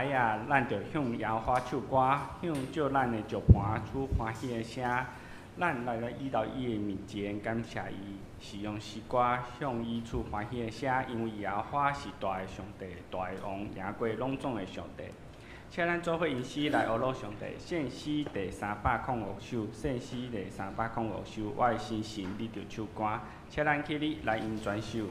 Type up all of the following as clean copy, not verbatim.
來啊，咱著向耶和華唱歌，向救咱的石磐出歡喜的聲。咱來到伊的面前，感謝伊，是用詩歌向伊出歡喜的聲，因為耶和華是大的上帝，大的王，贏過攏總的上帝。請咱做伙吟詩來呵咾上帝，聖詩第305首，聖詩第305首，我的心神你著唱歌，請咱起立來吟全首。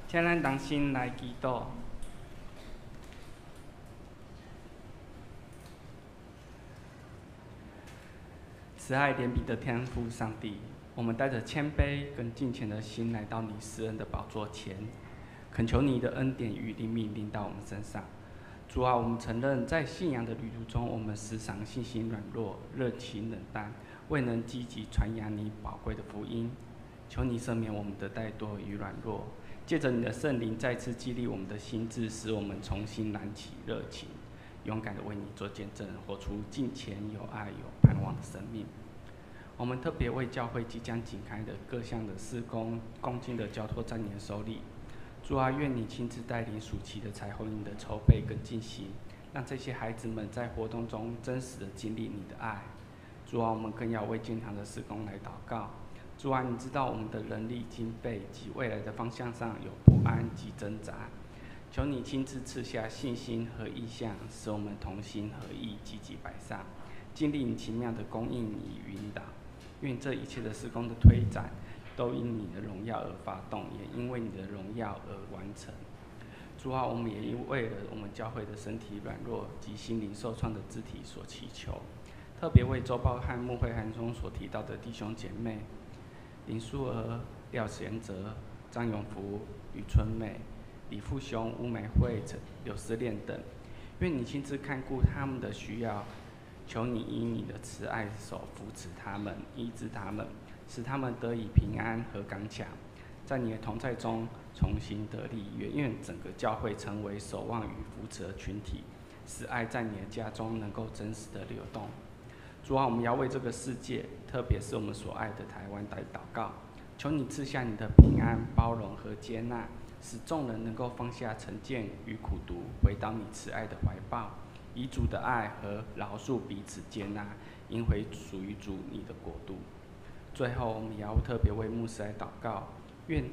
請咱同心來祈禱。慈愛憐憫的天父上帝，我們帶著謙卑跟敬虔的心來到你施恩的寶座前，懇求你的恩典與憐憫臨到我們身上。主啊，我們承認在信仰的旅途中，我們時常信心軟弱、熱情冷淡，未能積極傳揚你寶貴的福音。求你赦免我們的怠惰與軟弱，借著你的聖靈再次激勵我們的心志，使我們重新燃起熱情，勇敢地為你做見證，活出敬虔、有愛、有盼望的生命。我們特別為教會即將展開的各項的事工，恭敬地交託在你的手裡。主啊，願你親自帶領暑期的彩虹營的籌備跟進行，讓這些孩子們在活動中真實的經歷你的愛。主啊，我們更要為建堂的事工來禱告。主啊，你知道我們的人力、經費及未來的方向上有不安及掙扎，求你親自賜下信心和異象，使我們同心合意，積極擺上，經歷你奇妙的供應與引導。願這一切的事工的推展，都因你的榮耀而發動，也因為你的榮耀而完成。主啊，我們也為了我們教會的身體軟弱及心靈受創的肢體所祈求，特別為週報和牧會函中所提到的弟兄姐妹林淑娥、廖賢哲、張永福、余春美、李富雄、吳美惠、陳劉思煉等，願你親自看顧他們的需要，求你以你的慈愛手扶持他們，醫治他們，使他們得以平安和剛強，在你的同在中重新得力。願整個教會成為守望與扶持的群體，使愛在你的家中能夠真實的流動。主啊，我們要為這個世界，特別是我們所愛的台灣來禱告，求你賜下你的平安、包容和接納，使眾人能夠放下成見與苦毒，回到你慈愛的懷抱，以主的愛和饒恕彼此接納，贏回屬於主你的國度。最後，我們也要特別為牧師來禱告，願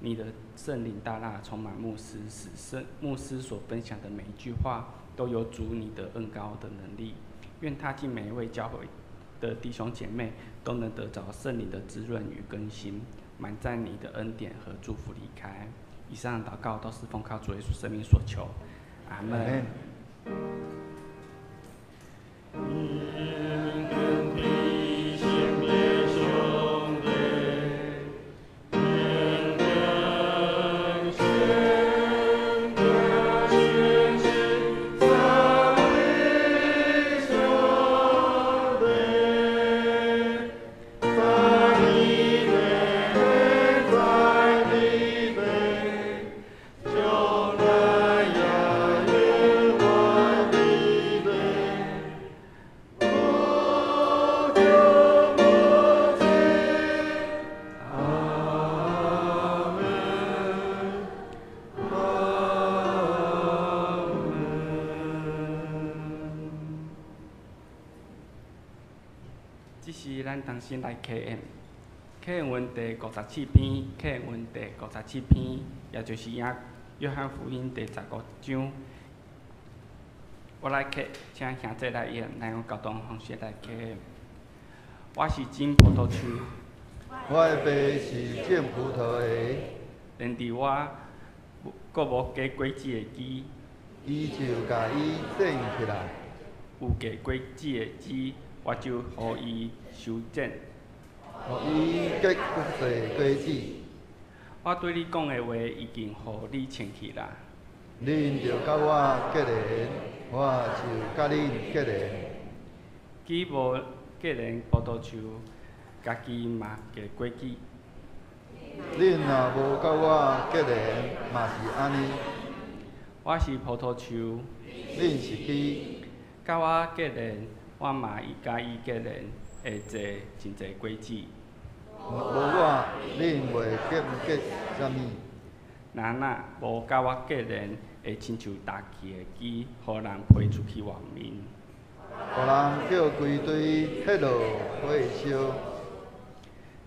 你的聖靈大大充滿牧師，使聖牧師所分享的每一句話都有主你的恩膏的能力。願他進每一位教會的弟兄姐妹都能得著聖靈的滋潤與更新，滿載你的恩典和祝福離開。以上禱告都是奉靠主耶穌聖名所求，阿門。時咱同心來啟應，啟應文第五十七篇，啟應文第五十七篇，也就是約翰福音第十五章。我來啟，請兄弟來演，來用交通方式來啟應。我是真葡萄樹，我的爸是種葡萄的，連佇我閣無結果子的枝，伊就共伊剪起來；有結果子的枝，我就予伊修剪，予伊結閣濟果子。我對你講的話已經予你清氣啦。恁著佮我結連，我就佮恁結連。枝無結連葡萄樹，家己嘛結果子。恁若無佮我結連，嘛是按呢。我是葡萄樹，恁是枝。佮我結連，我嘛會佮伊結連，會結真濟果子。無我，恁袂當結啥物。若無佮我結連，會親像焦去的枝，予人批出去外面。予人叫規堆彼落火燒。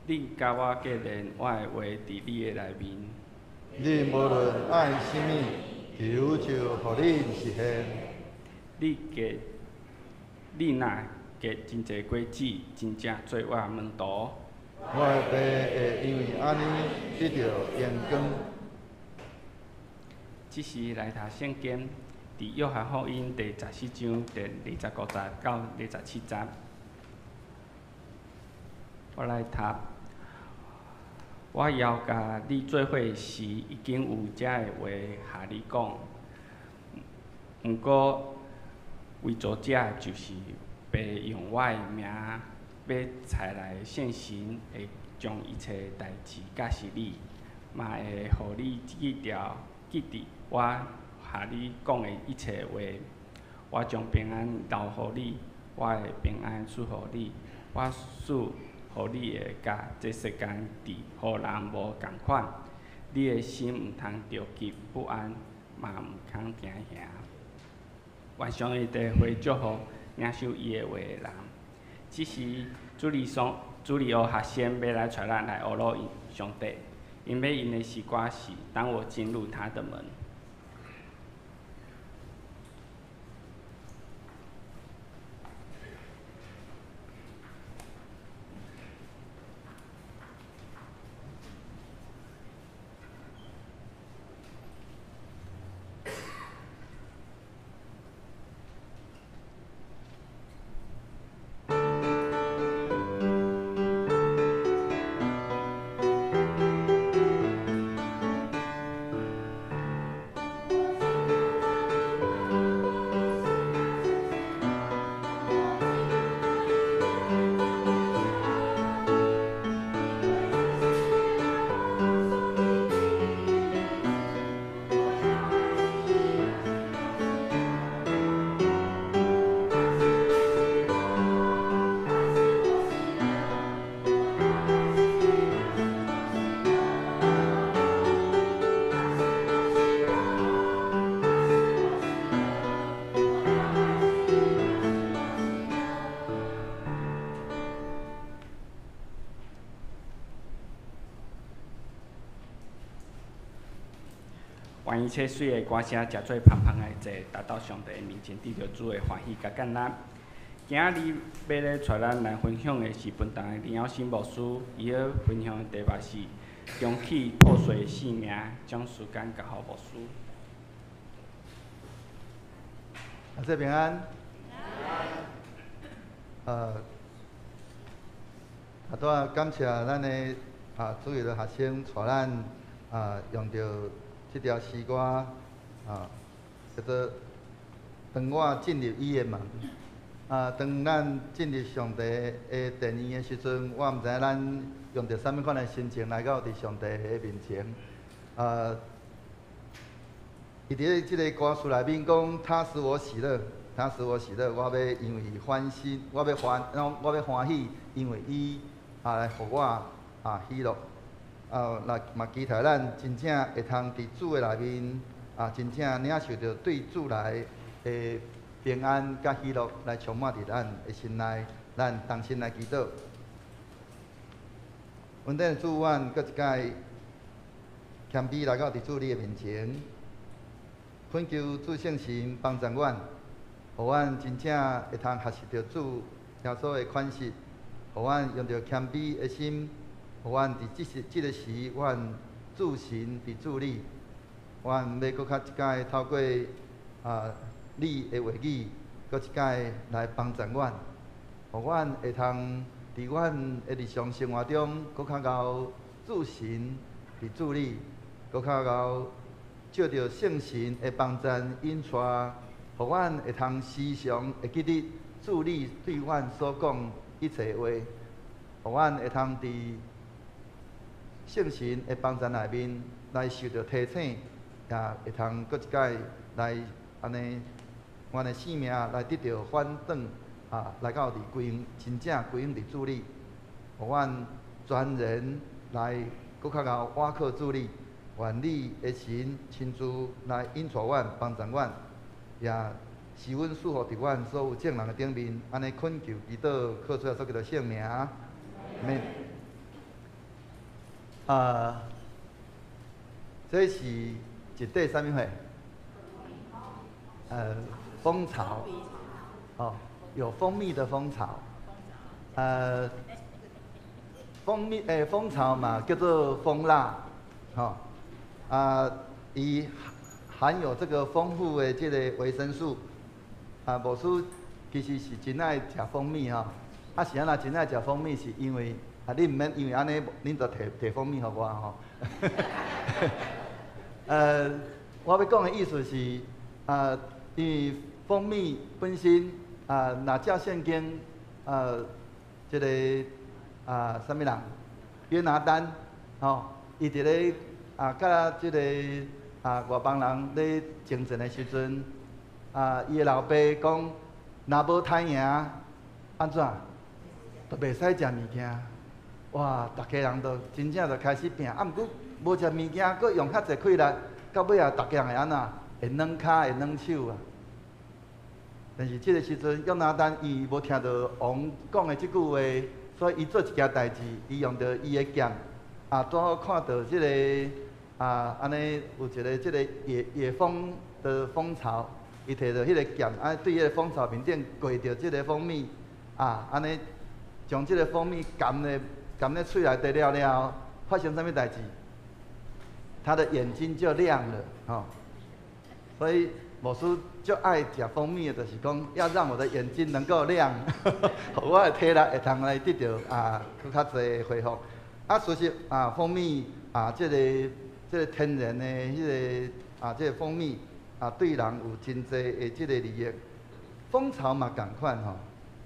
恁佮我結連，我的話佇你的內面。恁無論愛啥物，求就予恁實現。你若結真濟果子，真正做我的門徒。我的爸會因為按呢得著榮光。這時來讀聖經，佇約翰福音第十四章第二十五節到二十七節。我來讀。我猶佮你做伙時，已經有這个話予你講。毋過偽造者就是爸用我的名欲差來的聖神，會將一切代誌教示你，嘛會予你記得我予你講的一切話。我將平安留予你，我的平安賜予你，我賜予你的，佮這世間佇予人無仝款。你的心毋通著急不安，嘛毋通驚嚇。願上帝會祝福領受伊的話的人。這時主日學學生欲來帶咱來學魯上帝，𪜶欲吟的詩歌是《當我進入他的門》。願一切水的歌聲，誠做芳芳的祭，達到上帝的面前，得著主的歡喜佮感恩。今仔日欲來帶咱來分享的是本堂的林耀新牧師，伊咧分享的題目是重啟破碎生命，將時間交予牧師。阿姐平安。拄仔感謝咱的主日學生帶咱用著這條詩歌叫做當我進入伊的門。當咱進入上帝的殿院的時陣，我毋知影咱用著啥物款的心情來到佇上帝的面前。伊佇咧這个歌詞內面講，他使我喜樂，他使我喜樂，我欲因為歡心，我欲歡喜，因為伊來予我喜樂。來嘛期待咱真正會通佇主的內面真正領受著對主來的平安佮喜樂來充滿佇咱的心內，咱同心來祈禱。恩典的主，阮閣一擺謙卑來到佇主你的面前，懇求主聖神幫助阮，予阮真正會通學習著主耶穌的款式，予阮用著謙卑的心，予阮佇這時這个時，阮注神佇主裡，阮欲閣較一擺透過你的話語，閣一擺來幫助阮，予阮會通佇阮的日常生活中，閣較𠢕注神佇主裡，閣較𠢕借著聖神的幫助引帶，予阮會通時常會記得主你對阮所講一切話，予阮會通佇聖神的幫助內面來受著提醒，也會通閣一擺來按呢，阮的生命來得著反轉啊，來到佇歸向真正歸向佇主裡，予阮全然來閣較𠢕倚靠主你，願你的神親自來引帶阮、幫助阮，也使阮賜福佇阮所有眾人的頂面，按呢懇求祈禱，靠主耶穌基督聖名，阿們。啊，這是一塊啥物貨？蜂巢，哦，有蜂蜜的蜂巢，蜂蜜蜂巢嘛叫做蜂蠟，吼，啊，伊含有這個豐富的這個維生素，啊，牧師其實是真愛食蜂蜜吼，啊是按怎真愛食蜂蜜是因為啊，你毋免因為按呢，恁就提提蜂蜜予我吼。我欲講的意思是，啊，因為蜂蜜本身啊，若照聖經啊，這个啊，啥物人？約拿單，吼，伊佇咧啊，佮這个啊外邦人咧爭戰的時陣，啊，伊的老爸講，若無刣贏，按怎？就袂使食物件。哇！逐家人都真正就開始拚，啊，毋過無食物件，閣用遐濟氣力，到尾仔逐家人會按怎？會軟跤，會軟手啊。但是這个時陣，約拿單伊無聽著王講的這句話，所以伊做一件代誌，伊用著伊的劍，啊，拄好看著這个啊，按呢有一个這个野野蜂的蜂巢，伊提著彼个劍，啊，對彼个蜂巢面頂過著這个蜂蜜，啊，按呢將這个蜂蜜含咧含咧喙內底了了後，發生啥物代誌？他的眼睛就亮了，吼。所以牧師足愛食蜂蜜的，就是講要讓我的眼睛能夠亮，予我的體力會通來得著啊，閣較濟恢復。啊，事實啊，蜂蜜啊，這个天然的彼个啊，這个蜂蜜啊，對人有真濟的這个利益。蜂巢嘛仝款吼，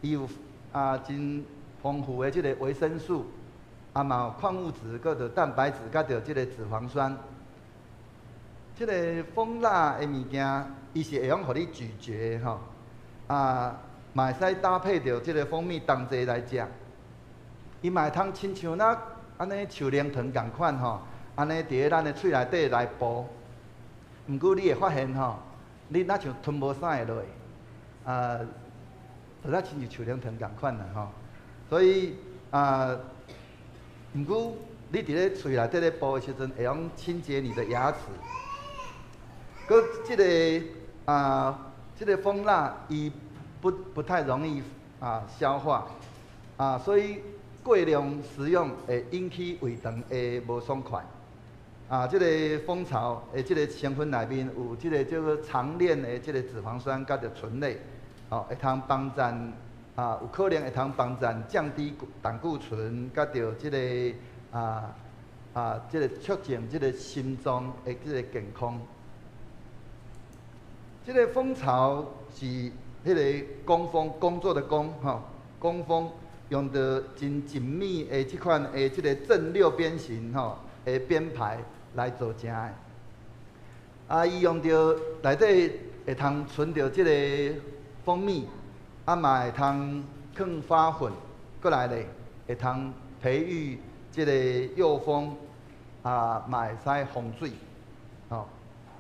伊有啊真豐富的這个維生素，啊嘛有礦物質，閣著蛋白質，佮著這个脂肪酸。這个蜂蠟的物件，伊是會用予你咀嚼吼，啊，嘛會使搭配著這个蜂蜜同齊來食。伊嘛會通親像咱按呢樹奶糖仝款吼，按呢佇咧咱的喙內底來補。毋過你會發現吼，你若像吞無啥會落，啊，就若親像樹奶糖仝款啦吼。所以啊，毋過你佇咧喙內底咧補的時陣，會用清潔你的牙齒。閣這个啊，這个蜂蠟伊不太容易啊消化啊，所以過量食用會引起胃腸的無爽快。啊，這个蜂巢的這个成分內面有這个叫做長鏈的這个脂肪酸，佮著醇類，哦，會通幫助啊，有可能會通幫助降低膽固醇，佮著這个這个促進這个心臟的這个健康。這个蜂巢是彼个工蜂工作的工吼，工蜂用著真緊密的這款的這个正六邊形吼的編排來做成的。啊，伊用著內底會通存著這个蜂蜜，啊嘛會通囥花粉，閣來咧會通培育這个幼蜂，啊嘛會使防水，吼。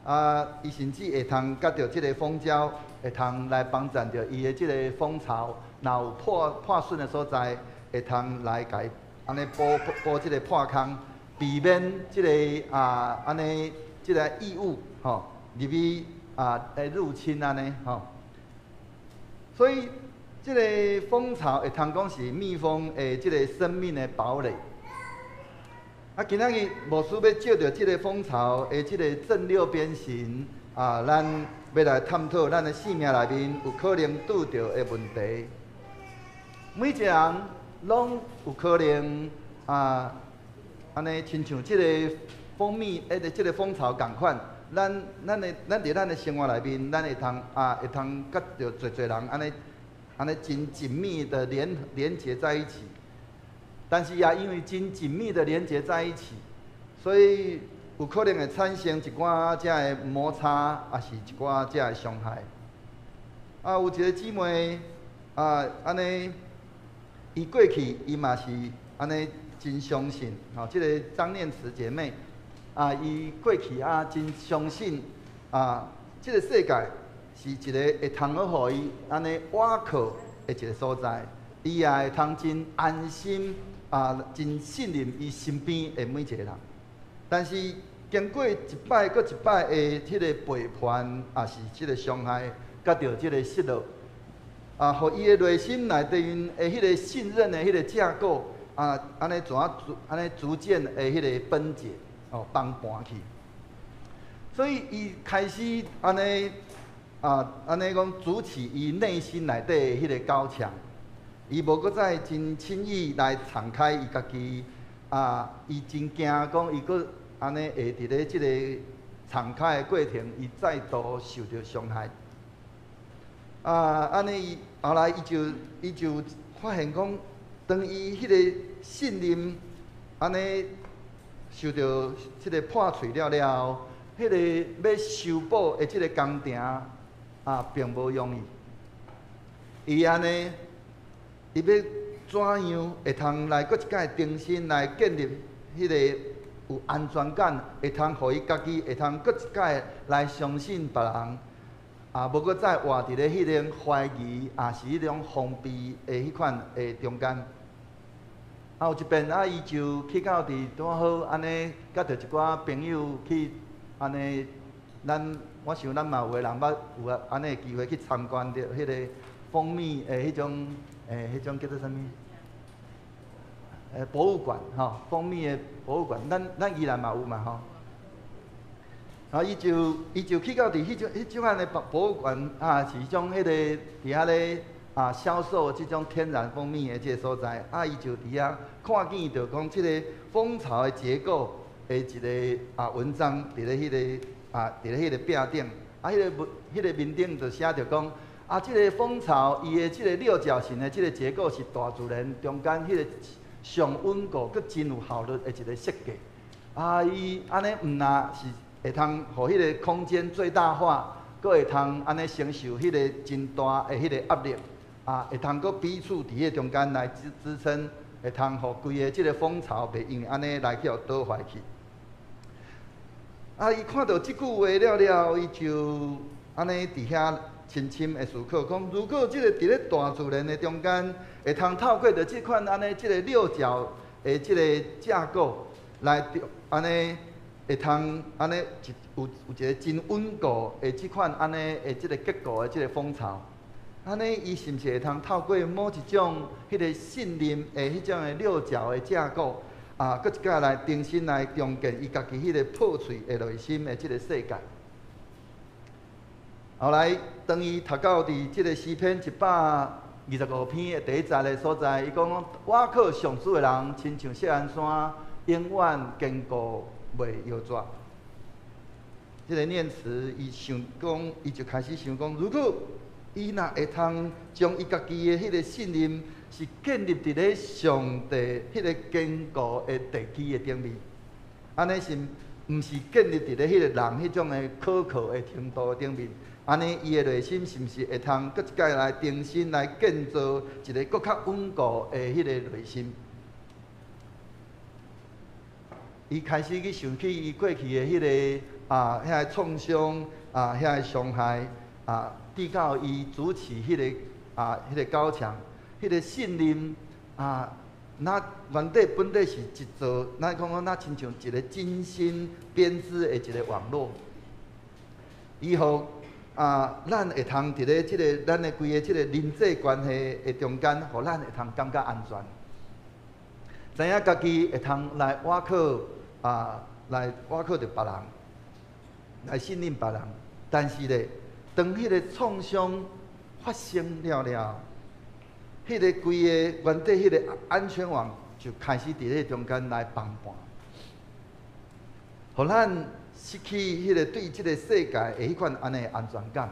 啊，伊甚至會通佮著這个蜂膠，會通來幫助著伊的這个蜂巢，若有破損的所在，會通來共伊按呢補補這个破空，避免這个啊按呢這个異物吼入去啊來入侵按呢吼。所以這个蜂巢會通講是蜜蜂的這个生命的堡壘。啊，今仔日牧師欲藉著這个蜂巢的這个正六邊形啊，咱欲來探討咱的生命內面有可能拄著的問題。每一個人攏有可能啊，按呢親像這个蜂蜜，這个蜂巢仝款，咱佇咱的生活內面，咱會通啊，會通佮著濟濟人按呢按呢真緊密的連結在一起。但是也因為真緊密的連結在一起，所以有可能會產生一寡這的摩擦，抑是一寡這的傷害。啊，有一个姊妹啊，按呢，伊過去伊嘛是按呢真相信，吼，這个張念慈姐妹啊，伊過去啊真相信啊，這个世界是一个會通好予伊按呢倚靠的一个所在，伊也會通真安心啊，真信任伊身邊的每一個人。但是經過一擺閣一擺的彼个背叛，抑是這个傷害，佮著這个失落，啊，予伊的內心內底的彼个信任的彼个架構，啊，按呢怎逐按呢逐漸的彼个崩解，哦，崩盤去。所以伊開始按呢，啊，按呢講築起伊內心內底的彼个高牆，伊無閣再真輕易來敞開伊家己，啊，伊真驚講伊閣按呢會佇咧這个敞開的過程，伊再度受著傷害。啊，按呢伊後來伊就發現講，當伊彼个信任按呢受著這个破碎了了後，彼个欲修補的這个工程啊，並無容易。伊按呢，伊欲怎樣會通來閣一擺重新來建立彼个有安全感，會通予伊家己會通閣一擺來相信別人，啊，無閣再活佇咧彼種懷疑，抑是彼種防備的彼款的中間。啊，有一遍啊，伊就去到佇拄好按呢，佮著一寡朋友去按呢，咱我想咱嘛有的人捌有按呢機會去參觀著彼个蜂蜜的彼種，彼種叫做啥物？博物館吼，蜂蜜的博物館，咱宜蘭嘛有嘛吼。啊，伊就去到佇彼種按的博物館啊，是彼種彼个佇遐咧啊銷售這種天然蜂蜜的這个所在，啊，伊就佇遐看見著講這个蜂巢的結構的一个啊文章，佇咧彼个壁頂，啊，彼个文彼个面頂就寫著講，啊，這个蜂巢伊的這个六角形的這个結構是大自然中間彼个上穩固、閣真有效率的一个設計。啊，伊按呢毋若是會通予彼个空間最大化，閣會通按呢承受彼个真大的彼个壓力，啊，會通閣彼此佇彼个中間來支撐，會通予規个這个蜂巢袂因為按呢來去予倒壞去。啊，伊看著這句話了了，伊就按呢佇遐深深的思考，講如果這个佇咧大自然的中間，會通透過著這款按呢這个六角的這个架構來按呢會通按呢一有有一个真穩固的這款按呢的這个結構的這个蜂巢，按呢伊是毋是會通透過某一種彼个信任的彼種的六角的架構，啊，閣一擺來重新來重建伊家己彼个破碎的內心的這个世界？後來，當伊讀到佇這个詩篇125篇的第一節的所在，伊講講倚靠上主的人，親像錫安山，永遠堅固袂搖逝。這个念慈，伊想講，伊就開始想講，如果伊若會通將伊家己的彼个信任是建立佇咧上帝彼个堅固的地基的頂面，按呢是毋是建立佇咧彼个人彼種的可靠的程度的頂面？按呢，伊的內心是毋是會通閣一擺來重新來建造一个閣較穩固的彼个內心？伊開始去想起伊過去的彼个啊，遐个創傷啊，遐个傷害啊，直到伊築起彼个啊，彼个高牆，彼个信任啊，那原底本底是一座，咱講講若親像一個精心編織的一個網絡，伊予啊，咱會通佇咧這个咱的規个這个人際關係的中間，予咱會通感覺安全，知影家己會通來倚靠啊，來倚靠著別人，來信任別人。但是咧，當彼個創傷發生了了，彼个規个原底彼个安全網就開始佇咧中間來崩盤，予咱失去彼个對這个世界的彼款按呢安全感。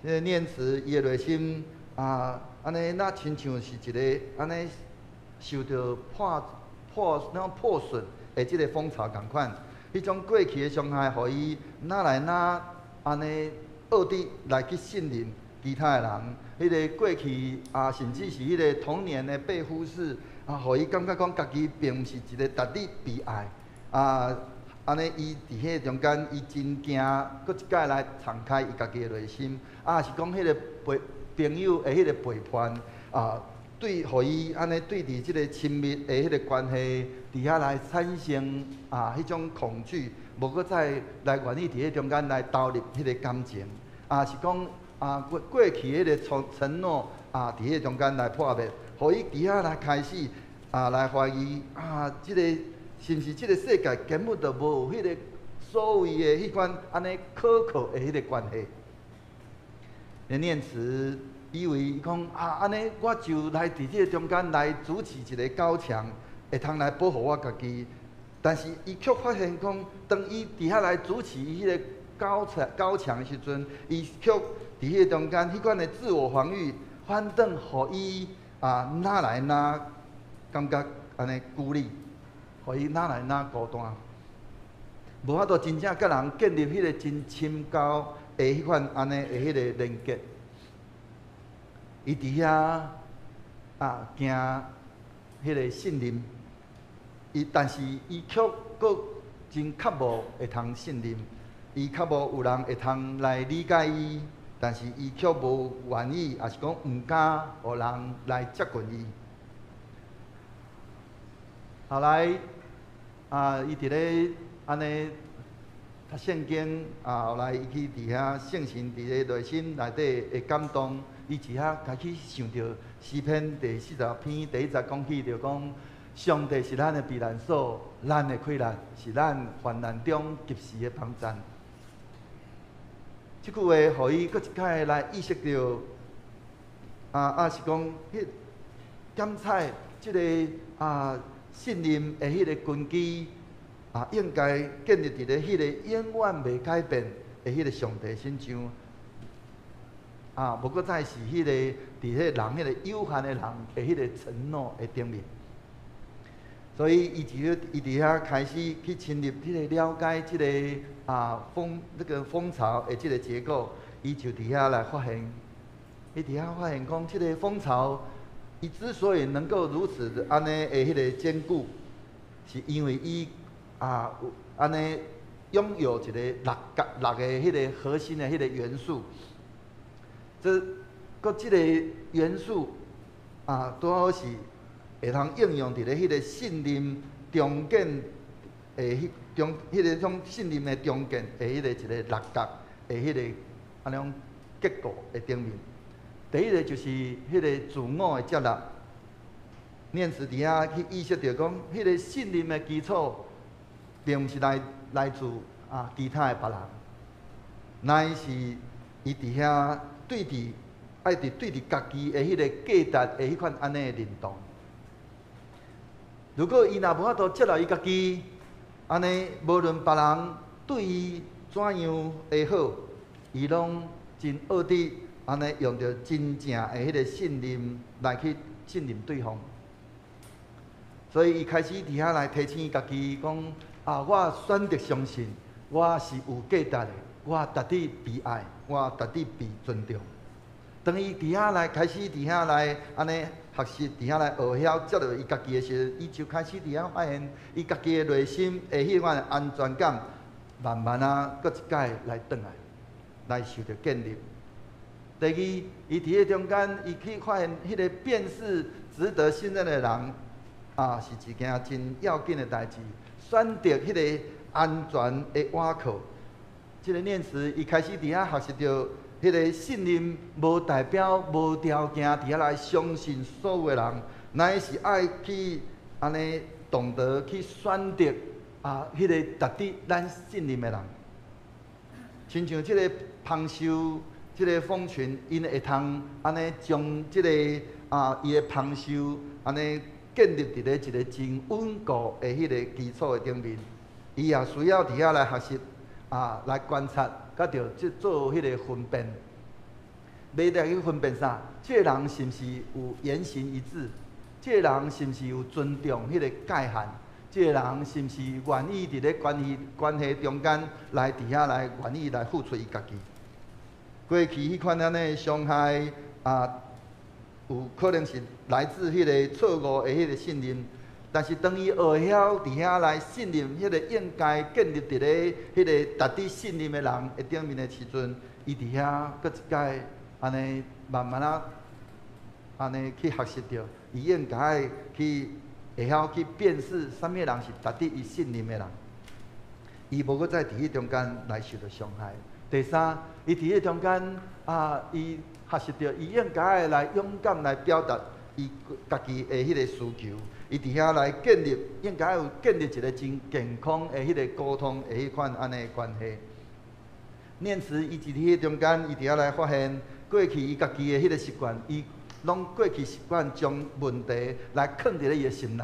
這个念慈伊的內心啊，按呢若親像是一个按呢受著破破那種破損的這个蜂巢仝款，彼種過去的傷害，予伊哪來哪按呢惡地來去信任其他的人。彼个過去啊，甚至是彼个童年的被忽視啊，予伊感覺講家己並毋是一个值得被愛啊。按呢，伊佇彼个中間，伊真驚，閣一擺來敞開伊家己的內心，啊，是講彼个背朋友的彼个背叛啊，對，予伊按呢對佇這个親密的彼个關係，佇遐來產生啊彼種恐懼，無閣再來願意佇彼中間來投入彼个感情，啊，是講啊過過去彼个承承諾啊，佇彼個中間來破滅，予伊佇遐來開始啊來懷疑啊，這个是毋是這个世界根本就無彼个所謂的彼款按呢可靠的彼个關係？念慈以為伊講啊，按呢我就來佇這个中間來築起一個高牆，會通來保護我家己。但是伊卻發現講，當伊佇遐來築起彼个高牆高牆的時陣，伊卻佇彼個中間彼款的自我防禦，反轉予伊啊，哪來哪感覺按呢孤立，予伊哪來哪孤單，無法度真正佮人建立彼个真深厚的彼款按呢的彼个連結。伊佇遐啊驚彼个信任，伊但是伊卻閣真渴慕會通信任，伊渴慕有人會通來理解伊，但是伊卻無願意，抑是講毋敢予人來接近伊。後來啊，伊佇咧按呢讀聖經啊，後來伊去佇遐聖神佇咧內心內底的感動，伊佇遐開始想著詩篇第40篇第一節講起著講，上帝是咱的避難所，咱的氣力，是咱患難中及時的幫贊。這句話，予伊閣一擺來意識著，啊啊是講，彼檢採這个啊信任的彼个根基啊，應該建立佇咧彼個永遠袂改變的彼个上帝身上。啊，無閣再是彼个佇彼个人彼个有限的人的彼个承諾的頂面。所以，伊就伊佇遐開始去深入彼个了解這个啊蜂這个蜂巢的這个結構，伊就佇遐來發現，伊佇遐發現講，這个蜂巢，伊之所以能夠如此按呢的彼个堅固，是因為伊啊有按呢擁有一個六角六个彼个核心的彼个元素。這閣這個元素啊，拄好是會通應用佇咧彼個信任重建的彼中彼个種信任的重建的彼個一个六角的彼个按呢種結構的頂面。第一个就是彼个自我的接納。念慈佇遐去意識著講，彼个信任的基礎，並毋是來來自啊其他的別人，乃是伊佇遐對佇愛佇對佇家己的彼个價值的彼款按呢的認同。如果伊若無法度接納伊家己，按呢無論別人對伊怎樣的好，伊攏真惡佇按呢用著真正的彼个信任來去信任對方。所以伊開始佇遐來提醒家己講：啊，我選擇相信，我是有價值的，我值得被愛，我值得被尊重。當伊佇遐來開始佇遐來按呢學習，佇遐來學曉接納伊家己的時陣，伊就開始佇遐發現，伊家己的內心的彼款安全感，慢慢啊，閣一擺來轉來，來受著建立。第二，伊佇彼中間，伊去發現彼个辨識值得信任的人。啊，是一件真要緊的代誌。選擇彼个安全的倚靠。這个念慈伊開始佇遐學習著，彼个信任無代表無條件佇遐來相信所有的人，乃是愛去按呢懂得去選擇啊，彼个值得咱信任的人。親像這个芳收，這个蜂群，𪜶會通按呢將這个啊伊的蜂收按呢建立佇咧一个真穩固的彼个基礎的頂面，伊也需要佇遐來學習啊，來觀察，佮著去做彼个分辨。欲來去分辨啥？這个人是毋是有言行一致？這個人是毋是有尊重彼个界限？這個人是毋是願意佇咧關係中間來佇遐來願意來付出伊家己？過去彼款按呢傷害啊，有可能是來自彼個錯誤的彼個信任，但是當伊學會曉佇遐來信任彼個應該建立佇咧彼個值得信任的人的頂面的時陣，伊佇遐閣一擺按呢慢慢仔按呢去學習著，伊應該去會曉去辨識啥物人是值得伊信任的人，伊無閣再佇彼中間來受著傷害。第三，伊佇彼中間啊，伊學習著，伊應該來勇敢來表達伊家己的彼個需求。伊佇遐來建立，應該有建立一個真健康的彼個溝通的彼款按呢關係。念慈伊佇彼中間，伊佇遐來發現過去伊家己的彼個習慣，伊攏過去習慣將問題來囥佇咧伊的心內。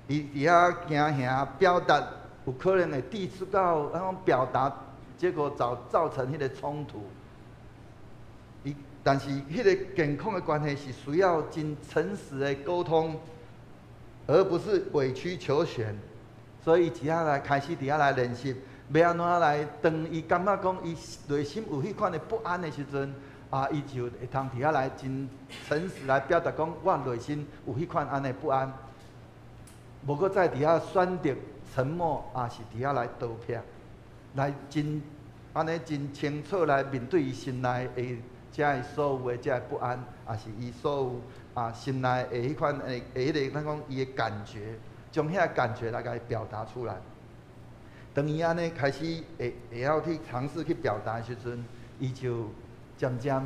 伊佇遐驚嚇表達，有可能會抵觸到彼種表達，結果造成彼個衝突。伊但是彼個健康的關係是需要真誠實的溝通，而不是委曲求全。所以伊佇遐來開始佇遐來練習，欲按怎來當伊感覺講伊內心有彼款的不安的時陣，啊，伊就會通佇遐來真誠實來表達講，我內心有彼款按呢不安。無閣再佇遐選擇沉默，抑是佇遐來逃避，來真按呢真清楚來面對伊心內的遮个所有的遮个不安，抑是伊所有啊心內的彼款的的彼個，咱講伊的感覺，將遐个感覺來共伊表達出來。當伊按呢開始會曉去嘗試去表達的時陣，伊就漸漸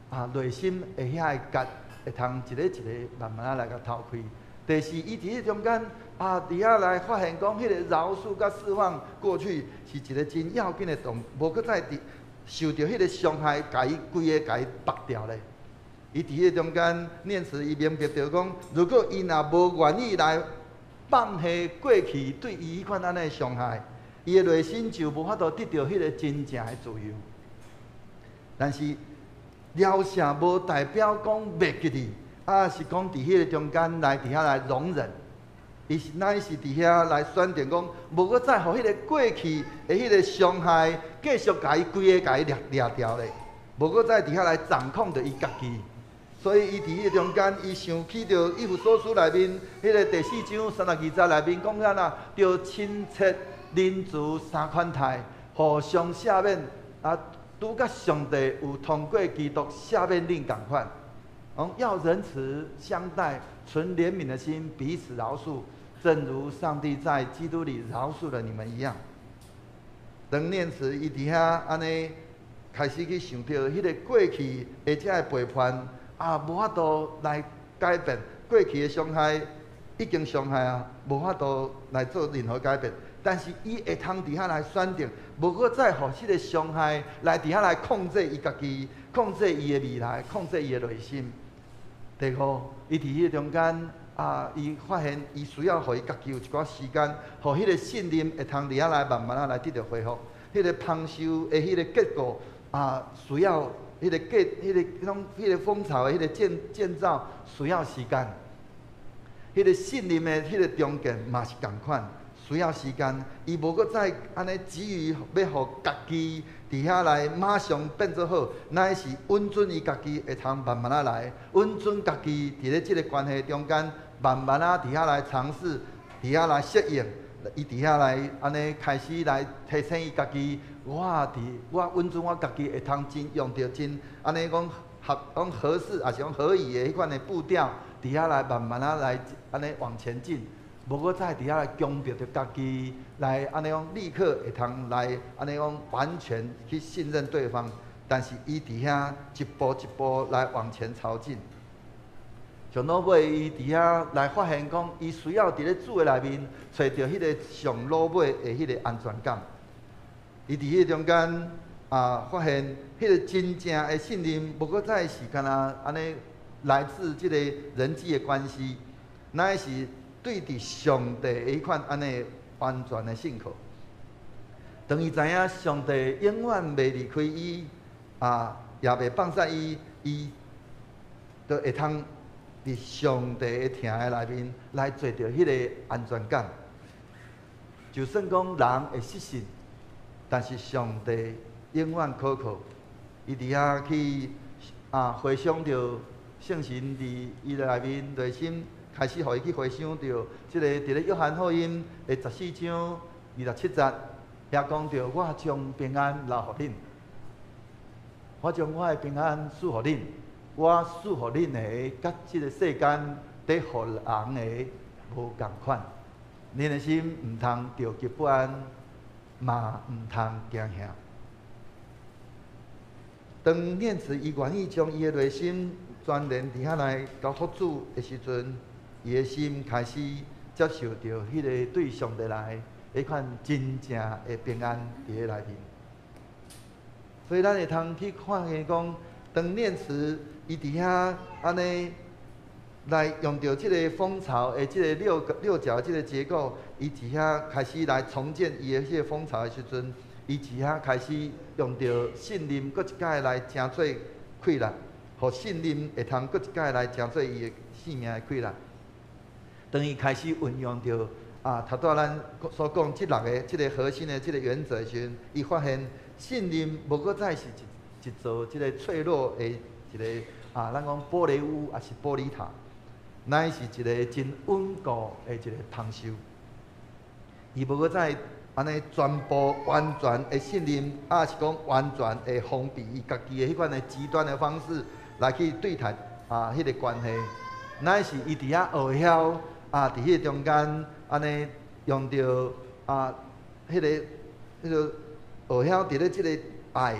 啊內心的遐个結會通一个一个慢慢仔來共掏開。第四，伊佇彼中間啊，佇遐來發現講，彼個饒恕佮釋放過去是一個真要緊的動，無閣再佇受著彼個傷害，共伊規个共伊縛掉咧。伊佇彼個中間念慈，伊明白著講，如果伊若無願意來放下過去對伊彼款按呢傷害，伊的內心就無法度得著彼個真正的自由。但是饒恕無代表講袂記得，啊是講佇彼個中間來佇遐來容忍，伊是乃是佇遐來選擇講，無閣再予彼個過去的彼個傷害繼續共伊規个共伊掠掠牢咧，無閣再佇遐來掌控著伊家己。所以伊佇彼個中間，伊想起著以弗所書內面彼個第四章32節內面講啥啦？著親切仁慈三款態，互相赦免，啊，拄佮上帝有通過基督赦免恁仝款。講要仁慈相待，存憐憫的心，彼此饒恕，正如上帝在基督裡饒恕了你們一樣。當念慈伊佇遐按呢開始去想著彼個過去的遮个背叛啊，無法度來改變過去的傷害，已經傷害啊，無法度來做任何改變。但是伊會通佇遐來選擇，無閣再予彼個傷害來佇遐來控制伊家己，控制伊的未來，控制伊的內心。第五，伊佇彼個中間啊，伊發現伊需要予伊家己有一寡時間，予彼個信任會通佇遐來慢慢仔來得著恢復。彼個豐收的彼個結果啊，需要彼個結、彼個彼種、彼個蜂巢的彼個建造需要時間。彼個信任的彼個重建嘛是仝款，需要時間。伊無閣再按呢急於欲予家己佇遐來馬上變做好，乃是允准伊家己會通慢慢仔來，允准家己佇咧這个關係中間慢慢仔佇遐來嘗試，佇遐來適應。伊佇遐來按呢開始來提醒伊家己，我佇我允准我家己會通真用著真按呢講合講合適，抑是講合宜的彼款的步調，佇遐來慢慢仔來按呢往前進，無閣再佇遐來強迫著家己來按呢講立刻會通來按呢講完全去信任對方，但是伊佇遐一步一步來往前朝進。上落尾，伊佇遐來發現講，伊需要佇咧主的內面揣著彼个上老尾的彼个安全感。伊佇彼个中間啊，發現彼个真正的信任，無閣再是干焦按呢來自這个人際的關係，乃是對佇上帝的彼款按呢完全的信靠。當伊知影上帝永遠袂離開伊，啊，也袂放捨伊，伊就會通佇上帝的疼的內面來揣著彼个安全感。就算講人會失信，但是上帝永遠可靠。伊佇遐去啊回想著聖神佇伊內面內心開始予伊去回想著，這个佇咧約翰福音的14章27節，遐講著我將平安留予恁，我將我的平安賜予恁。我賜予恁的，佮這个世間佇予人的無仝款。恁的心毋通著急不安，嘛毋通驚嚇。當念慈伊願意將伊的內心全然佇遐來交予主的時陣，伊的心開始接受著彼个對上帝來彼款真正的平安佇咧內面。所以咱會通去看見講，當念慈伊佇遐按呢來用著這个蜂巢的這个六个六角這个結構，伊佇遐開始來重建伊的彼个蜂巢的時陣，伊佇遐開始用著信任，閣一擺來成做氣力，予信任會通閣一擺來成做伊的生命的氣力。當伊開始運用著啊，頭拄仔咱所講這六个這个核心的這个原則的時陣，伊發現信任無閣再是一座這个脆弱的一个啊，咱講玻璃屋，抑是玻璃塔，乃是一个真穩固的一个蜂巢。伊無閣再按呢全部完全的信任，抑是講完全的封閉伊家己的彼款的極端的方式來去對待啊，彼个關係，乃是伊佇遐學曉啊，佇彼个中間按呢用著啊，彼个學曉佇咧這个愛、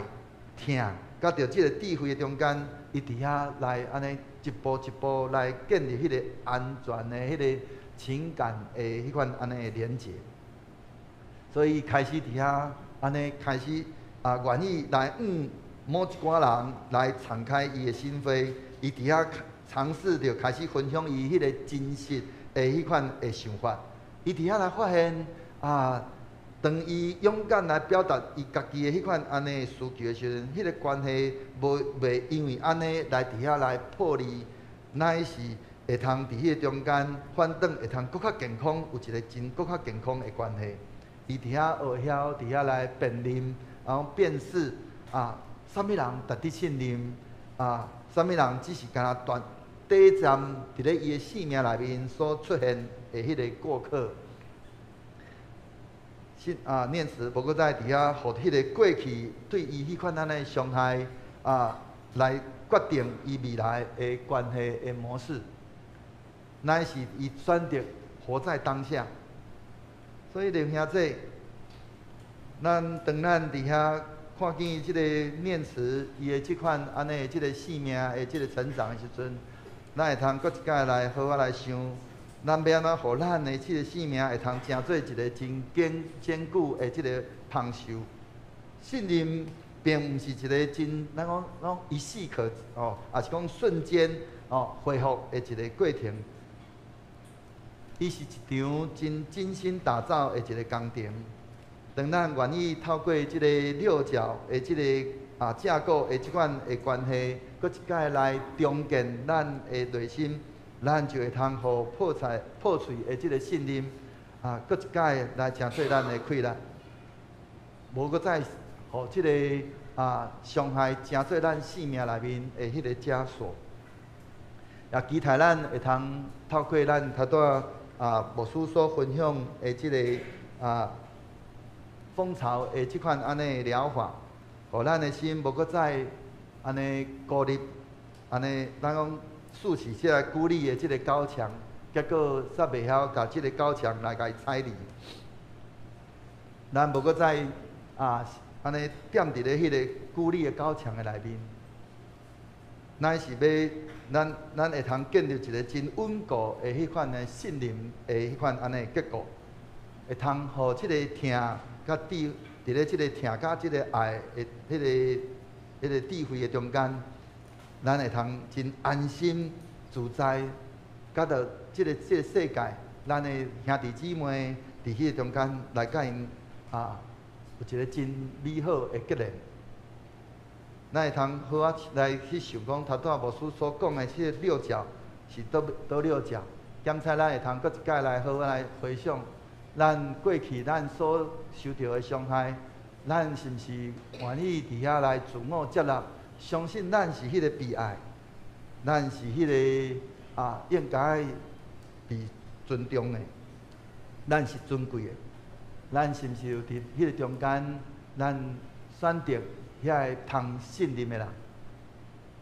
疼，佮著這个智慧的中間，伊佇遐來按呢一步一步來建立彼个安全的彼个情感的彼款按呢的連結。所以開始佇遐按呢開始啊，願意來向某一寡人來敞開伊的心扉，伊佇遐嘗試著開始分享伊彼个真實的彼款的想法。伊佇遐來發現啊，當伊勇敢來表達伊家己的彼款按呢需求的時陣，彼个關係無袂因為按呢來佇遐來破裂，乃是會通佇彼個中間反轉會通閣較健康，有一个真閣較健康的關係。伊佇遐學曉，佇遐來辨認，然後辨識啊，啥物人值得信任啊，啥物人只是干焦短短暫佇咧伊的生命內面所出現的彼个過客。信啊，念慈無閣再佇遐，予彼个過去對伊彼款按呢傷害啊，來決定伊未來的關係的模式，乃是伊選擇活在當下。所以弟兄姊，咱當咱佇遐看見這个念慈伊的這款按呢這个生命的這个成長的時陣，咱會通閣一擺來好好來想，咱欲按怎予咱的這个生命會通成做一个真堅堅固的這个蜂巢。信任並毋是一个真，咱講講一夕可哦，抑是講瞬間哦恢復的一个過程。伊是一場真精心打造的一个工程。當咱願意透過這个六角的這个啊架構的這款的關係，閣一擺來重建咱的內心，咱就會通予破碎破碎的這个信任啊，閣一擺來成做咱的氣力，無閣再予這个啊傷害成做咱生命內面的彼个枷鎖。也期待咱會通透過咱頭拄仔啊牧師所分享的這个啊蜂巢的這款按呢療法，予咱的心無閣再按呢孤立，按呢咱講竖起這个鼓勵的這个高牆，結果煞袂曉共這个高牆來共伊拆離。咱無閣再啊，按呢踮佇咧彼个鼓勵的高牆的內面，乃是欲咱會通建立一个真穩固的彼款的信任的彼款按呢結構，會通予這个疼佮智，佇咧這个疼佮這个愛的彼个智慧的中間，咱會通真安心自在，佮著這个世界，咱的兄弟姊妹佇彼个中間來佮𪜶啊，有一个真美好的結連。咱會通好仔來去想講，頭拄仔牧師所講的這个六角是佗佗六角，檢查咱會通閣一擺來好仔來回想，咱過去咱所受著的傷害，咱是毋是願意佇遐來自我接納，相信咱是彼个被愛，咱是彼个啊應該被尊重的，咱是尊貴的，咱是毋是有佇彼個中間，咱選擇遐个通信任的人？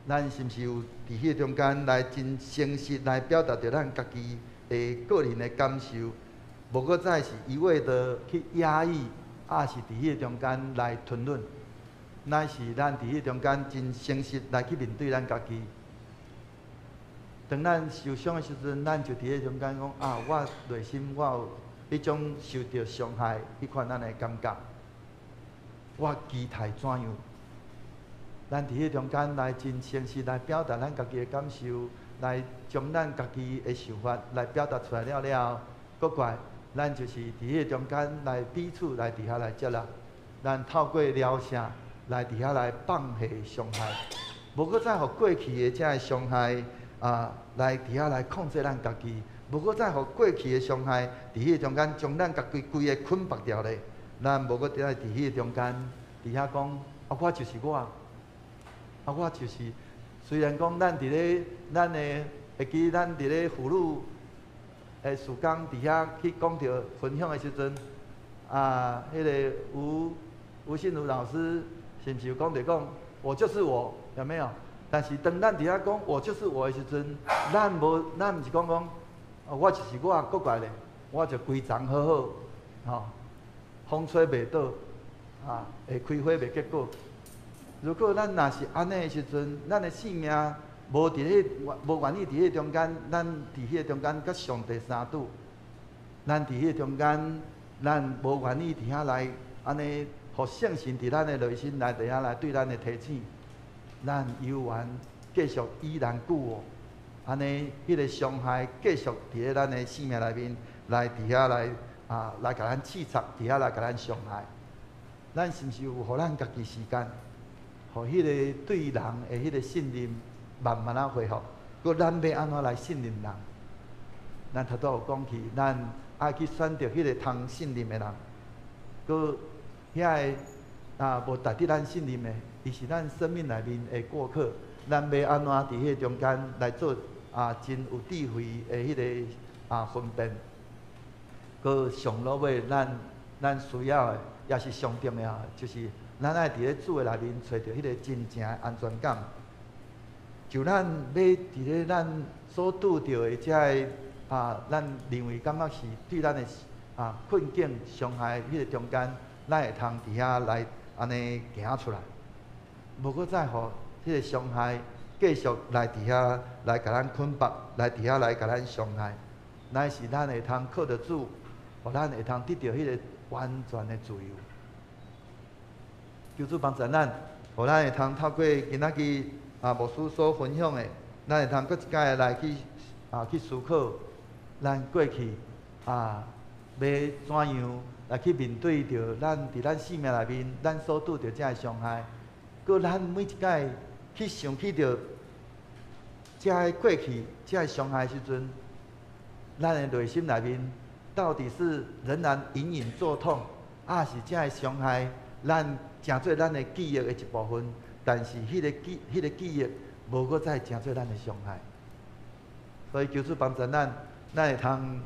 咱是毋是有佇彼個中間來真誠實來表達著咱家己的個人的感受，無閣再是一味的去壓抑，抑是佇彼個中間來吞忍，乃是咱佇彼個中間真誠實來去面對咱家己。當咱受傷的時陣，咱就佇彼個中間講啊，我內心我有彼種受著傷害，彼款按呢感覺，我期待怎樣？咱佇彼個中間來真誠實來表達咱家己的感受，來將咱家己的想法來表達出來了了後，閣過來，咱就是佇彼個中間來彼此來佇遐來接納，咱透過療聖來佇遐來放下傷害，無閣再予過去的這个傷害啊來佇遐來控制咱家己，無閣再予過去的傷害佇彼個中間將咱家己規个捆綁牢咧，咱無閣再佇彼個中間佇遐講啊，我就是我，啊，我就是，雖然講咱佇咧咱的會記咱佇咧婦女的事工佇遐去講著分享的時陣，啊，彼个吳信如老師是毋是有講著講，我就是我，有沒有？但是當咱佇遐講我就是我的時陣，咱無，咱毋是講講，我就是我，閣過來咧，我就規叢好好，吼，風吹袂倒，啊，會開花袂結果。如果咱若是按呢的時陣，咱的生命無佇咧，無願意佇彼個中間，咱佇彼個中間佮上帝相拄，咱佇彼個中間，咱無願意佇遐來按呢，予聖神佇咱的內心來佇遐來對咱的提醒，咱猶原繼續依然故我，按呢，彼個傷害繼續佇咧咱的生命內面來佇遐來啊，來共咱刺插，佇遐來共咱傷害。咱是毋是有予咱家己時間，予彼个對人的彼个信任慢慢仔恢復？閣咱欲按怎來信任人？咱頭拄有講起，咱愛去選擇彼个通信任的人，閣遐个啊無值得咱信任的，伊是咱生命內面的過客。咱欲按怎佇彼个中間來做啊真有智慧的彼个啊分辨？閣上落尾，咱需要的，也是上重要的，就是咱愛佇咧主的內面揣著彼个真正的安全感。就咱欲佇咧咱所拄著的這个啊，咱認為感覺是對咱的啊困境傷害彼個中間，咱會通佇遐來按呢行出來，無閣再予彼個傷害繼續來佇遐來共咱捆綁，來佇遐來共咱傷害。乃是咱會通靠著主，予咱會通得著彼個完全的自由。求主幫助咱，予咱會通透過今仔日啊牧師所分享的，咱會通閣一擺來去啊去思考，咱過去啊欲怎樣來去面對著咱佇咱生命內面，咱所拄著這个傷害。閣咱每一擺去想起著這个過去、這个傷害的時陣，咱的內心內面到底是仍然隱隱作痛，抑是這个傷害咱成做咱的記憶的一部分？但是彼个記憶無閣再成做咱的傷害。所以求主幫助咱，咱會通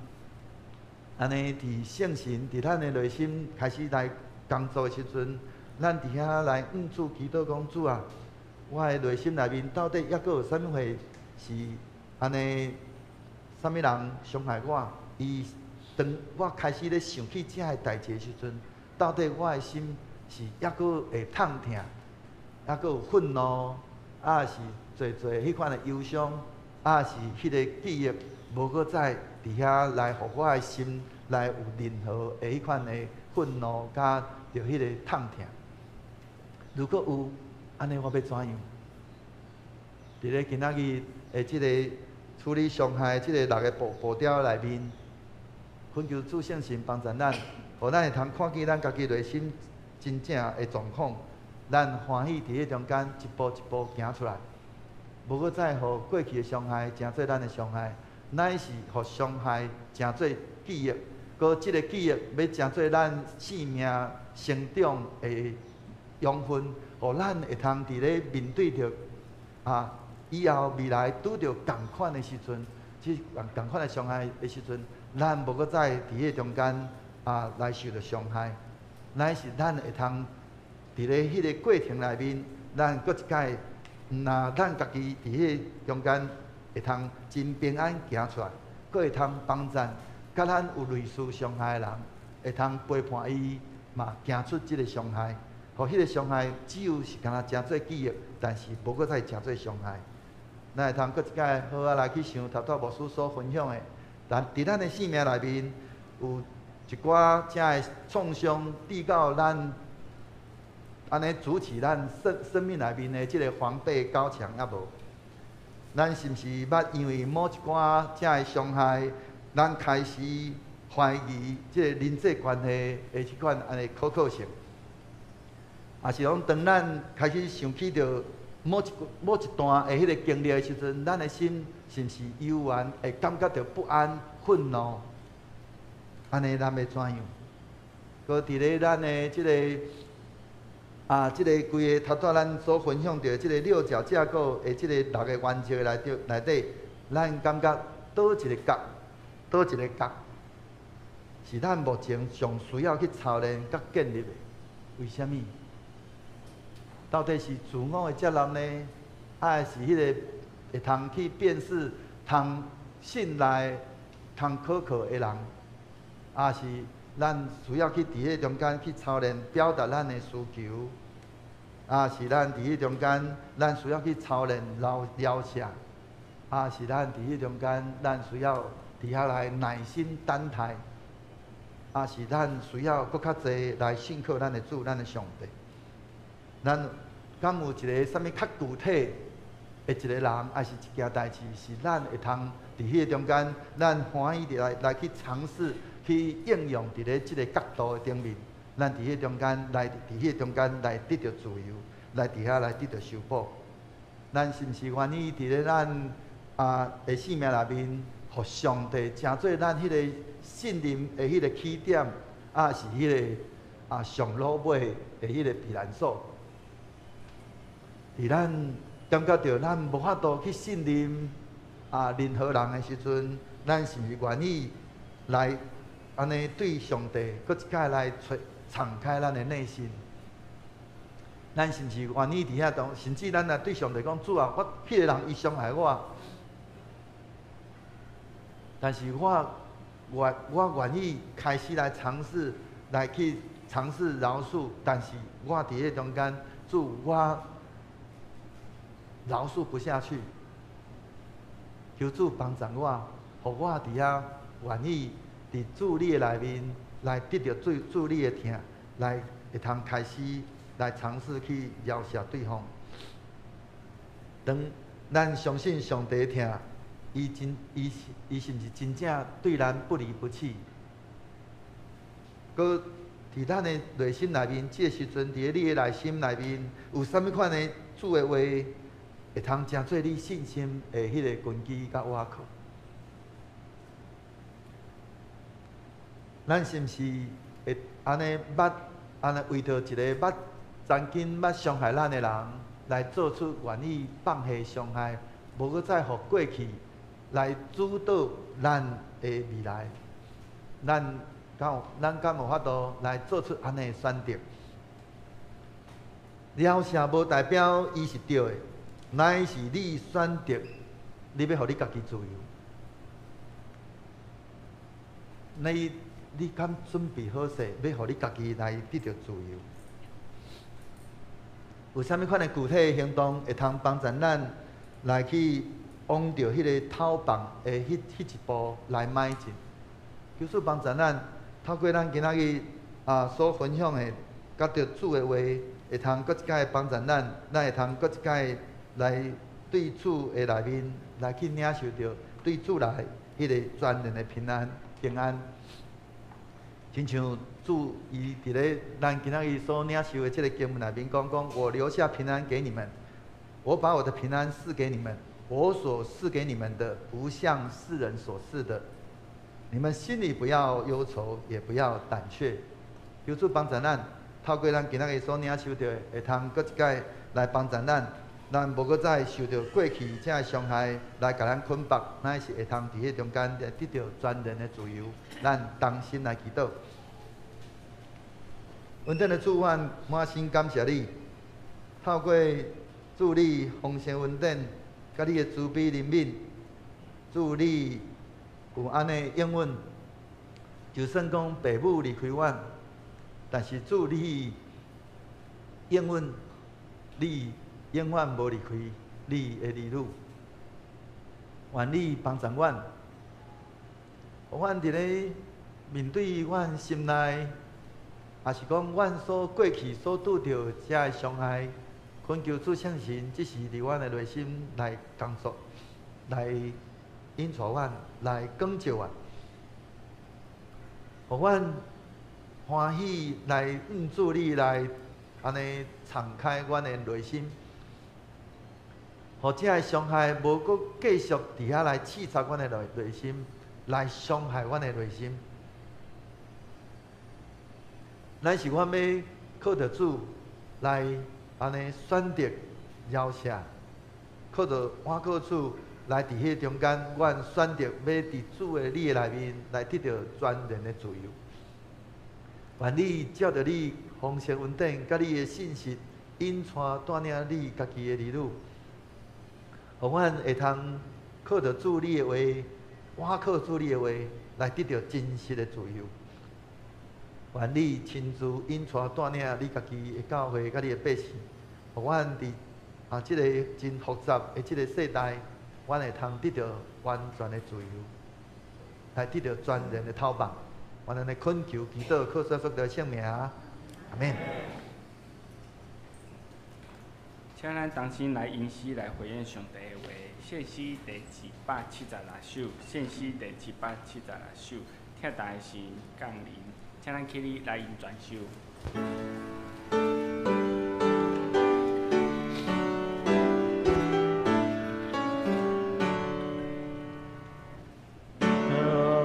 按呢佇聖神佇咱的內心開始來工作的時陣，咱佇遐來向主祈禱講：主啊，我的內心內面到底猶閣有啥物貨是按呢，啥物人傷害我？伊當我開始咧想起這个代誌的時陣，到底我的心是猶閣會痛疼，猶閣有憤怒，抑是濟濟彼款的憂傷，抑是彼个記憶無閣再佇遐來予我的心來有任何的彼款的憤怒佮著彼个痛疼。如果有，按呢我欲怎樣？佇咧今仔日的這个處理傷害這个六个步調內面，懇求主聖神幫助咱，予咱會通看見咱家己內心真正的狀況，咱歡喜佇彼中間一步一步行出來，無閣再予過去的傷害成做咱的傷害，乃是予傷害成做記憶，閣這个記憶欲成做咱生命成長的養分，予咱會通佇咧面對著以後未來拄著仝款的時陣，這仝款的傷害的時陣，咱無閣再佇彼个中間來受著傷害，乃是咱會通佇咧彼个過程內面，咱閣一擺，毋若咱家己佇彼個中間會通真平安行出來，閣會通幫贊佮咱有類似傷害的人，會通陪伴伊嘛行出這个傷害，予彼个傷害只有是干焦成做記憶，但是無閣再成做傷害。咱會通閣一擺好好來去想頭拄牧師所分享的，但佇咱的生命內面有一寡這的創傷，直到咱按呢築起咱生命內面的這个防備高牆猶無？咱是毋是捌因為某一寡這的傷害，咱開始懷疑這个人際關係的這款按呢可靠性？抑是講當咱開始想起著某一段的彼个經歷的時陣，咱的心是毋是猶原會感覺著不安、憤怒？按呢，咱欲怎樣？閣佇咧咱的這个這个規个頭拄咱所分享著這个六角架構的這个六个原則內底，咱感覺佗一个角，佗一个角，是咱目前上需要去操練佮建立的？為啥物？到底是自我的接納呢，抑是彼个會通去辨識、通信賴、通可靠的人，抑是咱需要去佇彼中間去操練表達咱的需求，抑是咱佇彼中間，咱需要去操練饒恕，抑是咱佇彼中間，咱需要佇遐來耐心等待，抑是咱需要閣較濟來信靠咱的主、咱的上帝。咱敢有一个啥物較具體的一個人，抑是一件代誌，是咱會通佇彼個中間，咱歡喜佇來去嘗試去應用佇咧這个角度的頂面，咱佇彼個中間來，佇彼個中間來得著自由，來佇遐來得著修補。咱是毋是願意佇咧咱的生命內面，予上帝成做咱彼個信任的彼個起點，抑是彼个上落尾的彼个避難所？佇咱感覺著咱無法度去信任任何人的時陣，咱是毋是願意來按呢對上帝閣一擺來揣敞開咱的內心？咱是毋是願意佇遐當，甚至咱來對上帝講：主啊，我彼个人伊傷害我，但是我願意開始來嘗試，來去嘗試饒恕，但是我佇彼中間，主我饒恕不下去，求主幫助我，予我佇遐願意佇主你的內面來得著主你的疼，來會通開始來嘗試去饒恕對方。當咱相信上帝的疼，伊真伊是伊是毋是真正對咱不離不棄？閣佇咱的內心內面，這个時陣佇你的內心內面，有啥物款的主的話，會通成做你信心的彼个根基佮倚靠？咱是毋是會按呢捌按呢為著一个捌曾經捌傷害咱的人，來做出願意放下傷害，無閣再予過去來主導咱的未來？咱敢有法度來做出按呢的選擇？饒恕無代表伊是對的，乃是你選擇你欲予你家己自由？你敢準備好勢，欲予你家己來得著自由？有啥物款的具體行動會通幫助咱來去往著彼个透放的彼一步來邁進？求主幫助咱，透過咱今仔日所分享的，佮著主的話，會通閣一擺幫助咱，咱會通閣一擺來對主的內面來去領受著對主來彼个全然的平安平安。親像主伊佇咧咱今仔日所領受的這个經文內面講講，我留下平安給你們，我把我的平安賜給你們，我所賜給你們的，不像世人所賜的。你們心裡不要憂愁，也不要膽怯。求主幫助咱，透過咱今仔日所領受著的，會通閣一擺來幫助咱，咱無閣再受著過去這个傷害來共咱捆綁，咱是會通佇彼中間來得著全然的自由。咱同心來祈禱。恩典的主，阮滿心感謝你，透過主你豐盛恩典，佮你的慈悲憐憫，主你有按呢應允，就算講父母離開阮，但是主你應允，你永遠無離開你的兒女。願你幫助阮，予阮佇咧面對阮心內，抑是講阮所過去所拄著這个傷害，懇求主聖神，這時佇阮的內心來工作，來引帶阮，來光照阮，予阮歡喜來向主你來按呢敞開阮的內心，予這个傷害無閣繼續佇遐來刺插阮的內心，來傷害阮的內心。咱是阮欲靠著主來按呢選擇饒赦，靠著倚靠主來佇彼中間，阮選擇欲佇主的你的內面來得著全然的自由。願你照著你豐盛恩典，佮你的信實，引帶帶領你家己的兒女，予阮會通靠著主你的話，倚靠主你的話，來得著真實的自由。願你親自引帶帶領你家己的教會佮你的百姓，予阮佇這个真複雜的這个世代，阮會通得著完全的自由，來得著全然的透放。阮按呢懇求祈禱，靠主耶穌的聖名，阿們。請咱同心來吟詩來回應上帝的話。獻詩第776首，獻詩第776首，拆台的神降臨，請咱起立來吟全首。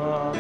我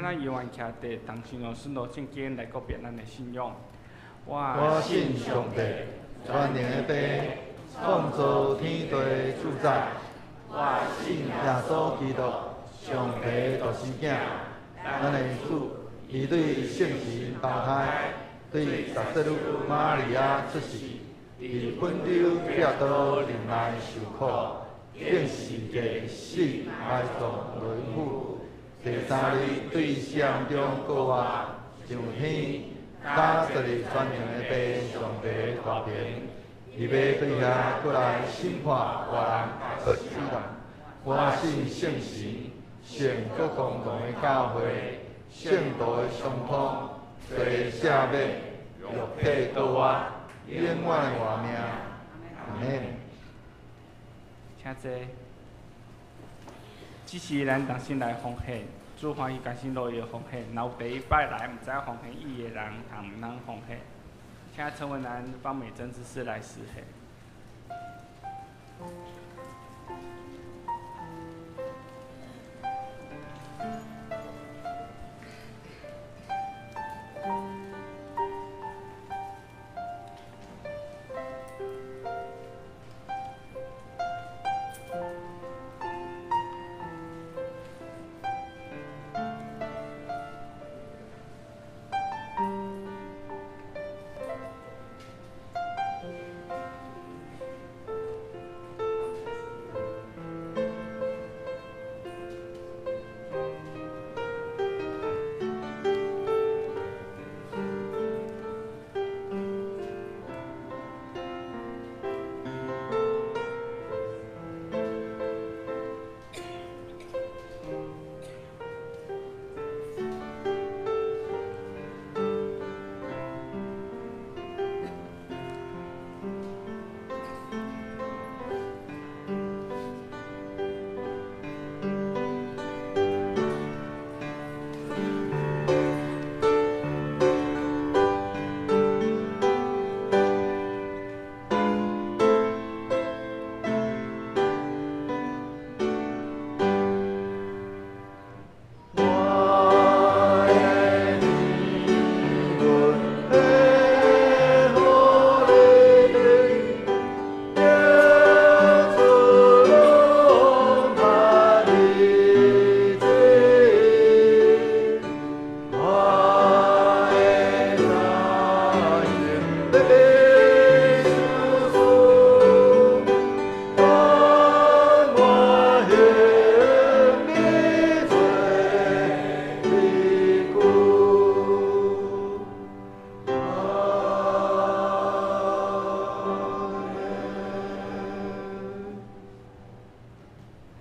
請咱猶原徛佇同心用信徒聖經來告別咱的信仰。我信上帝，全能的父，創造天地的主宰。我信耶穌基督，上帝的獨生囝，咱的主，伊對聖神投胎，對十聖女瑪利亞出世，佇本丟彼拉多忍耐受苦，釘十字架死埋葬落府，第三日對死人中復活，上天，搭坐佇全能的父上帝的大爿，伊欲對遐閣來審判活人佮死人。我信聖神，聖閣公同的教會，聖徒的相通，罪赦免，肉體復活，永遠的活命。阿們。請坐。這是咱同心來奉獻，主歡喜甘心樂意的奉獻。若有第一擺來毋知奉獻意義的人，通毋通奉獻？請陳文蘭、方美珍執事來司獻。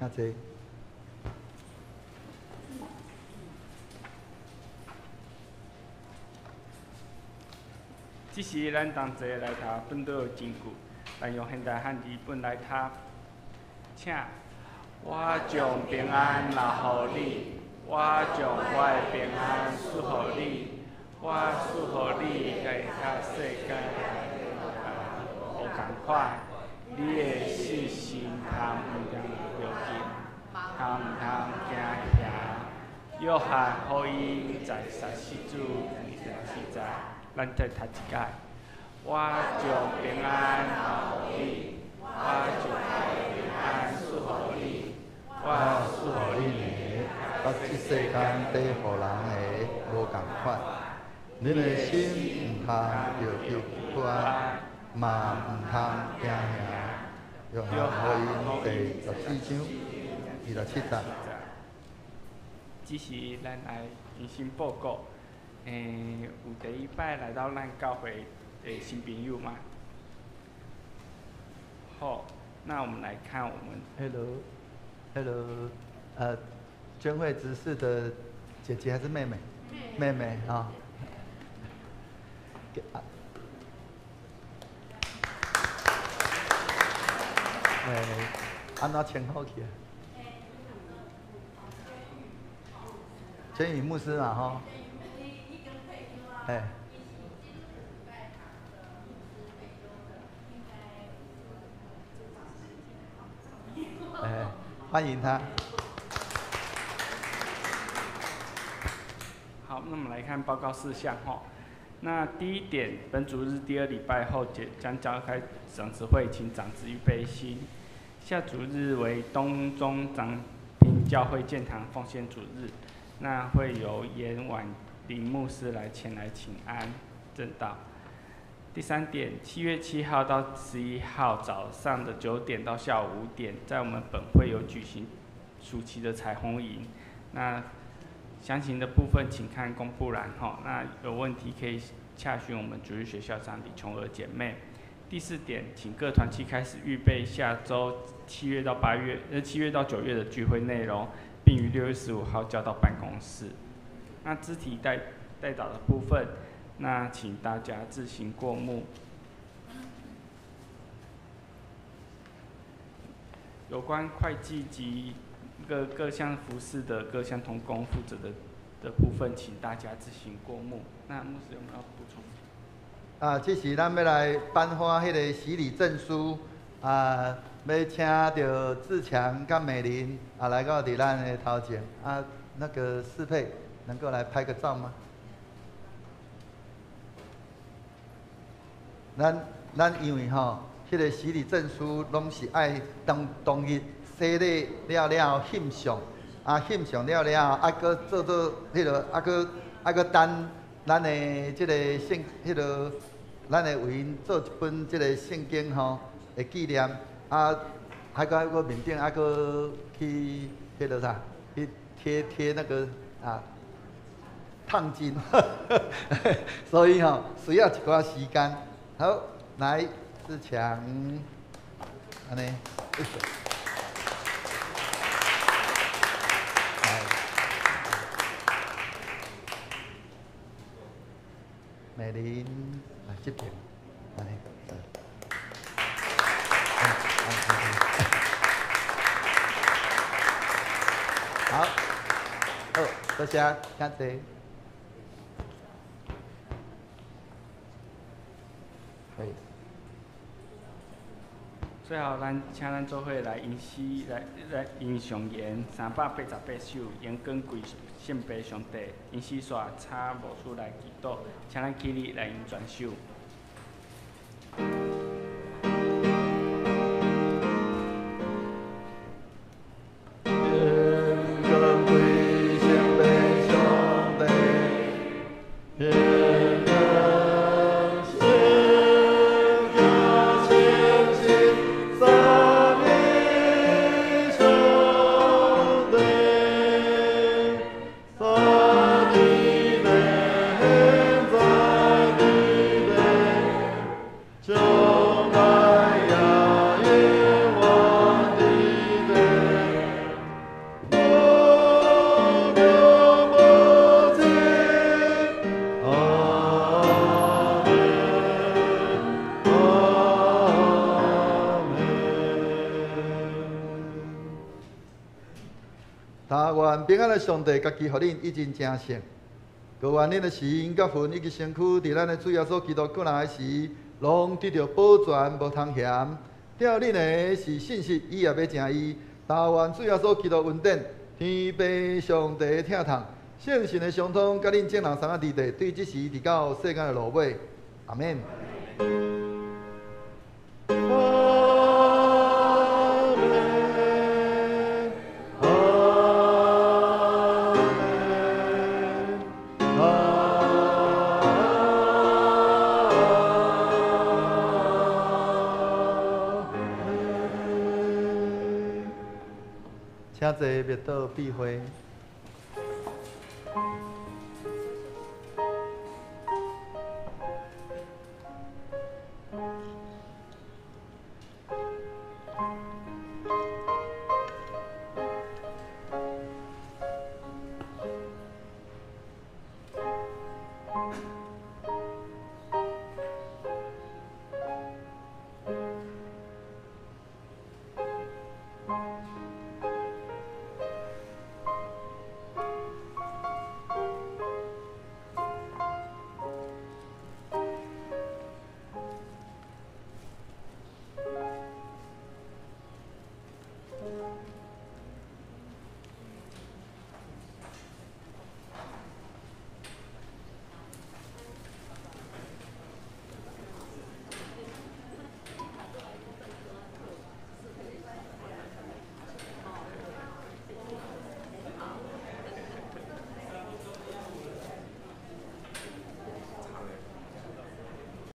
請坐。這時咱同齊來讀本篤的經句，咱用現代漢字本來讀。請，我將平安留予你，我將我的平安賜予你，我賜予你的佮世界無仝款。你的信心通毋通著緊，通毋通驚嚇？約翰福音十四章24節，咱再讀一擺。我將平安留予你，我將平安賜予你，我賜予你的，佮這世間底予人的無仝款。恁的心毋通著急不安，嘛毋通驚嚇。約翰福音第14章27節。這是咱來更新報告。有第一擺來到咱教會的新朋友嗎？好，那我們來看我們。 Hello，Hello，娟慧執事的姐姐還是妹妹？妹妹啊。按怎稱呼起來？娟宇牧師嘛，吼。哎。哎，歡迎他。那我们来看报告事项吼。那第一点，本主日第二礼拜后将召开长执会，请长执预备心。下主日为东中长平教会建堂奉献主日，那会由严婉玲牧师来前来请安证道。第三点，7月7号到11号早上的9点到下午5点，在我们本会有举行暑期的彩虹营。那详情的部分请看公布栏哈。那有问题可以洽询我们主日学校长李琼娥姐妹。第四点，请各团契开始预备下周7月到8月，7月到9月的聚会内容，并于6月15号交到办公室。那肢体代祷的部分，那请大家自行过目。有关会计及各项服事的各项同工负责的部分，请大家自行过目。那牧师有没有补充？啊，这时咱欲来颁发彼个洗礼证书，啊，欲请著志强佮美玲啊来到伫咱的头前，啊，那个适配能够来拍个照吗？咱因为吼，彼个洗礼证书拢是爱当日洗礼了了翕相，啊翕相了了，啊阁做彼个，啊阁等咱的这个圣，彼个，咱会为𪜶做一本这个圣经吼的纪念，啊，还阁面顶还阁去彼个啥，去贴那个啊烫金，所以吼需要一寡时间。好，来志强，按呢，来，美玲，来这边，来，好，好，多谢，请坐。可以。最后，咱请咱做伙来吟诗，来吟上言388首，言光贵圣父上帝，吟诗煞请牧师来祈祷，请咱起立来吟全首。平安的上帝，家己予恁一真正圣，阁愿恁的心佮魂以及身躯，伫咱的主耶稣基督过来时，拢得著保全，无通嫌。疼恁的是信实，伊也欲成义。但愿主耶稣基督恩典，天父上帝的疼痛，圣神的相通，佮恁众人三个弟弟，对这时直到世间的落尾。阿们。请坐，灭倒闭会。